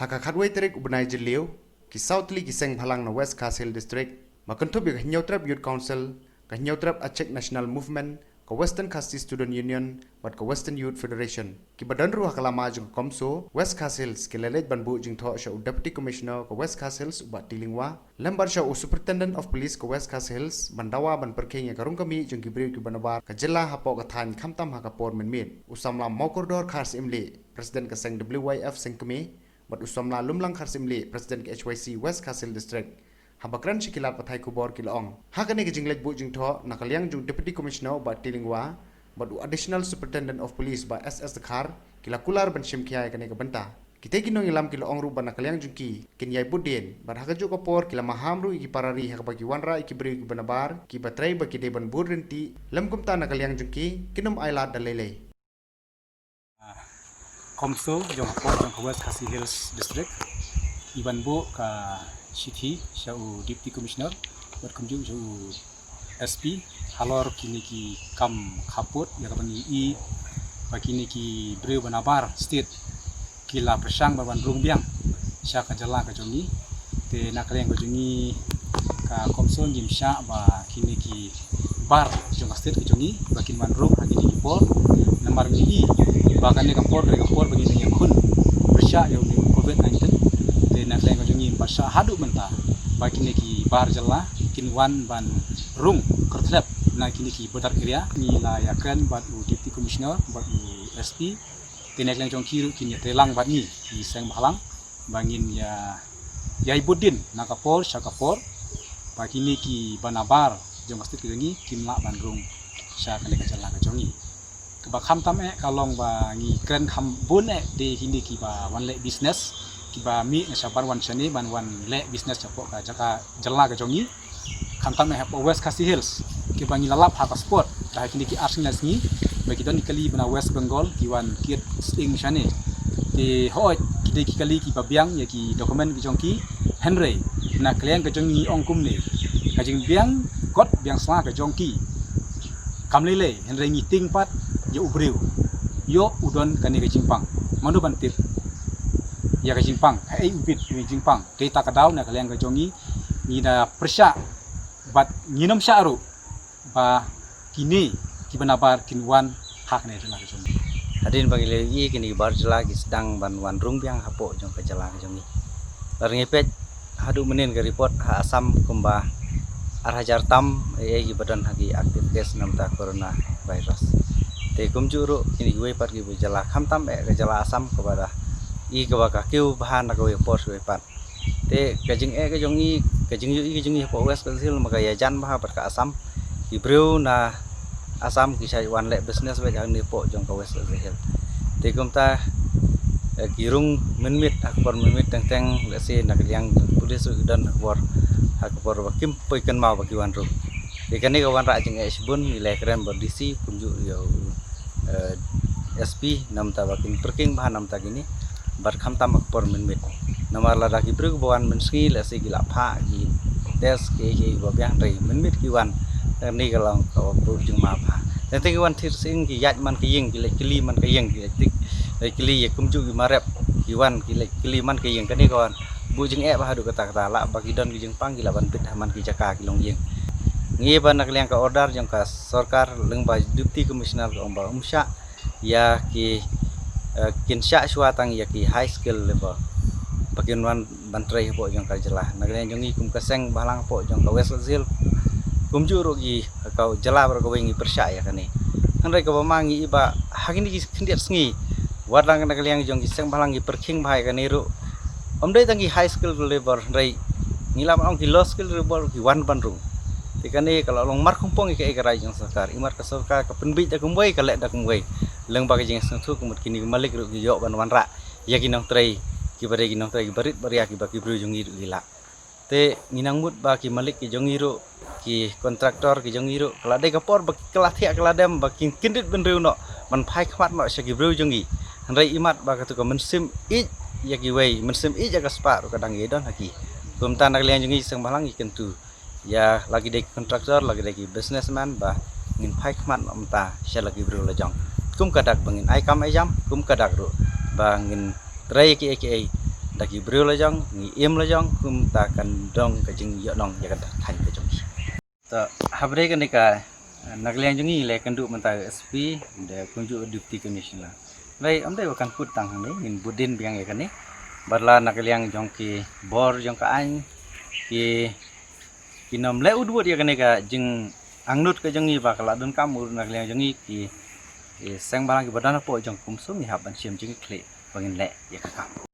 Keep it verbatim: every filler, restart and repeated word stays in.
Ha ka khatwei tarik u bnai Jylliew, ki saw tylli ki seng bhalang na West Khasi Hills District, ba kynthup ïa ka Hynñiewtrep Youth Council, ka Hynñiewtrep Achik National Movement, ka Western Khasi Student Union, bad ka Western Youth Federation, kiba don ruh ha ka lama jong ka CoMSO West Khasi Hills, ki la leit ban buh jingthoh sha u Deputy Commissioner ka West Khasi Hills u Bah T. Lyngwa, lem bad sha u Superintendent of Police ka West Khasi Hills, ban dawa ban pyrkhing ïa ka rung ka mih jong ki briew kiba nabar ka jylla hapoh ka thaiñ khamtam ha ka por mynmiet. U samla Mawkordor Kharsyimlieh, President ka seng W Y F Sengkmie, bad u samla Lumlang Kharsyimlieh, President ka H Y C West Khasi Hills District, haba kren sha ki lad pathai khubor ki la ong, ha kane ka jingleit buh jingthoh na ka liang jong u Deputy Commissioner u Bah T. Lyngwa bad u Additional Superintendent of Police Bah S S Dkhar, ki la kular ban shim khia ïa kane ka bynta. Kitei ki nongïalam ki la ong ruh ba na ka liang jong ki kin ïai bud dien, bad ha kajuh ka por ki la maham ruh ïa ki para ri ha kaba ki wanrah ïa ki briew kiba nabar, kiba trei ba ki dei ban bud ryntih, lym kumta na ka liang jong ki kin ym ailad da lei lei. CoMSO jong hapoh jong ka West Khasi Hills District, i ban buh ka shithi sha u Deputy Commissioner bad kumjuh sha u S P halor kine ki kam khappud, ïa kaba ngi i ba kine ki briew ba nabar state ki la pyrshang ba wan rung biang sha ka jylla ka jong ngi. Te na ka liang ka jong ngi ka CoMSO ngim shah ba kine ki bar jong ka state ka jong ngi ba kin wan rung ha kine ki por. Namar ngi i ba kane ka por ka dei ka por ba ngi dang ïakhun pyrshah ïa une u COVID nineteen. Te na ka liang ka jong ngi ngim pat shah haduh mynta ba kine ki bar jylla kin wan ban rung kyrthlep na kine ki border area. Ngi la ïakren bad u Deputy Commissioner bad u S P. Te na ka liang jong ki ruh kin ïatreilang bad ngi ki seng bhalang ba ngin ïa, ïai bud dien na ka por sha ka por ba kine kiba nabar jong ka state ka jong ngi kim lah ban rung sha kane ka jylla ka jong ngi. Kaba khamtam eh ka long ba ngi kren kham bun eh de kine kiba wan leh business, kiba mih na shabar wan shane ban wan leh business shapoh ka jaka jylla ka jong ngi. Khamtam eh hapoh West Khasi Hills kiba ngi la lap ha ka spot da ha kine ki ar sngi lai sngi ba ki don ki kali ba na West Bengal ki wan kit sting shane. Te hooid ki dei ki kali kiba biang ïa ki document ki jong ki, hynrei na ka liang ka jong ngi ong kumne, ka jingbiang kot biang sla ka jong ki kam lei lei, hynrei ngi tieng pat ïa u briew ïoh u don kane ka jingpang. Mano ban tip ïa ka jingpang, haei u bit ïa ka jingpang? Te ta ka daw na ka liang ka jong ngi ngi da pyrshah bad ngin ym shah ruh ba kine kiba nabar kin wan ha kane ka jylla ka jong ngi. Hadien ba ngi la ïohi kine ki bar jylla ki sdang ban wan rung biang hapoh jong ka jylla ka jong ngi. Lada ngi peit haduh mynnin ka report ha Assam kumba ar hajar tam eh kiba don ha ki active case namar ka corona virus. Te kumjuh ruh kine kiwei pat kiba jylla khamtam eh ka jylla Assam kaba da i kaba ka kiew bha na kawei ka por kawei pat. Te ka jingeh ka jong ngi, ka jingïohi ka jong ngi hapoh West Khasi Hills ma ka ïajan bha bad ka Assam. Ki briew na Assam ki shah wan leh business beit hangne hapoh jong ka West Khasi Hills. Te kumta, eh, ki rung mynmiet ha ka por mynmiet teng teng, lehse na ka liang police ruh ki don ha ka por, ha ka por ba kim poi kynmaw ba ki wan rung. Te kane ka wanrah jingeh shibun, ngi la kren bad D C kumjuh ïa u, eh, S P namar ba kin pyrkhing bha namar kine. Bad khamtam ha ka por mynmiet. Namar lada ki briew ba wan mynsngi lehse ki la phah ki test ki, ki ba biang, hynrei mynmiet ki wan. Kane ka long kaba pur jingma bha. Teng teng ki wan thied sing ki ïaid man ka ïing, ki leit kylli man ka ïing, ki leit tik, leit kylli ïa kumjuh ki marep, ki wan ki leit kylli man ka ïing. Kane ka wan buh jingeh bha haduh katta katta, lah ba ki don ki jingpang ki lah ban bit ha man ki jaka ki longïing. Ngi ba na ka liang ka order jong ka sorkar lyngba Deputy Commissioner ka ong ba ym shah ïa ki, eh, kin shah shuwa tang ïa ki high skill labour ba kin wan ban trei hapoh jong ka jylla. Na ka liang jong ngi kum ka seng bhalang hapoh jong ka West Khasi Hills kumjuh ruh ki ka jylla baroh kawei ngi pyrshah ïa kane. Hynrei kaba ma ngi i ba ha kine ki khyndiat sngi wat la na ka liang jong ki seng bhalang ki pyrkhing bha ïa kane ruh. Ym dei tang ki high skill labour, hynrei ngi lah ban ong ki low skill labour ki wan ban rung. Te kane ka la long markhumpong ïa kaei ka rai jong sorkar. Imat ka sorkar ka pynbeit da kumwei, ka leh da kumwei. Lyngba ka jingsngewthuh ka mut kine ki malik ruh ki ïoh ban wanrah ïa ki nongtrei kiba dei ki nongtrei kiba rit ba ria kiba ki briew jong ngi ruh ki lah. Te ngi nang mut ba ki malik ki jong ngi ruh, ki contractor ki jong ngi ruh, ka la dei ka por ba ka la thiah ka la dem ba kin kyndit bynriew noh, ban phai khmat noh sha ki briew jong ngi. Hynrei imat ba katu ka mynsiem ïeit ïa kiwei, mynsiem ïeit ïa ka spah ruh ka dang ïai don ha ki. Kumta na ka liang jong ngi seng bhalang ngi kyntu ïa la ki dei ki contractor, la ki dei ki businessman ba ngin phai khmat noh mynta sha la ki briew la jong. Kum ka dak ba ngin ai kam ai jam, kum ka dak ruh ba ngin trei kiei kiei Ta ki briew la jong, ngi im la jong, kumta kan don ka jingïohnong ïa ka thaiñ ka jong ki. Ta hapdeng kane ka, eh, na ka liang jong ngi la ïakynduh mynta ka S P, da kumjuh Deputy Commissioner. Hynrei ym dei ba kan kut tang hangne, ngin bud dien biang ïa kane. Bad la na ka liang jong ki bor jong ka aiñ, ki, kin ym leh ud wud ïa kane ka jingangnud ka jong ngi ba ka la donkam, u na ka liang jong ngi ki, ki seng balang kiba don hapoh jong ka CoMSO ngi hap ban shim jingkitkhlieh ba ngin leh ïa ka kam.